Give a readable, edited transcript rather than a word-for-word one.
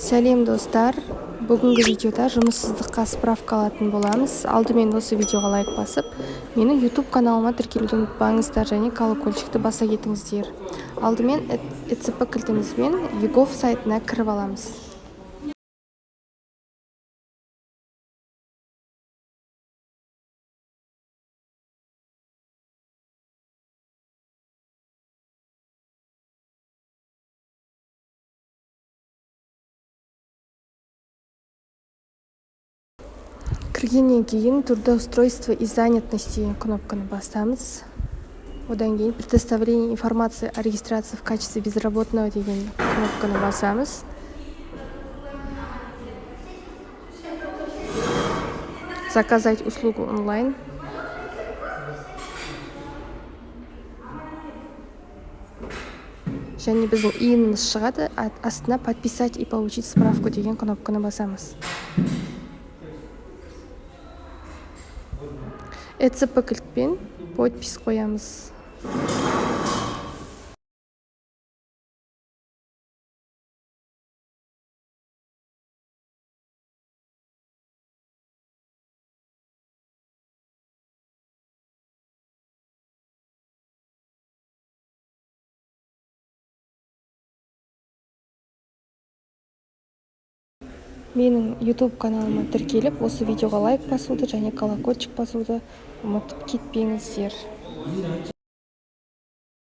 Сәлем, достар! Бүгінгі видеода жұмыссыздыққа справка алатын боламыз. Алдымен осы видеоға лайк басып, менің YouTube каналыма тіркелуді ұмытпаңыздар және колокольчикті баса кетіңіздер. Алдымен ЭЦП кілтімізбен eGov сайтына кіріп аламыз. Кіргеннен кейін «Трудоустройство и занятость» деген кнопканы басамыз. Одан кейін «Предоставление информации о регистрации в качестве безработного» деген кнопканы басамыз. «Заказать услугу онлайн». Және біздің ИИНіміз шығады, астына «Подписать и получить справку» деген кнопканы басамыз. ЭЦП кілтпен подпись қоямыз. Менің YouTube каналыма тіркеліп, осы видеоға лайк басуды және колокольчик басуды ұмытып кетпеңіздер.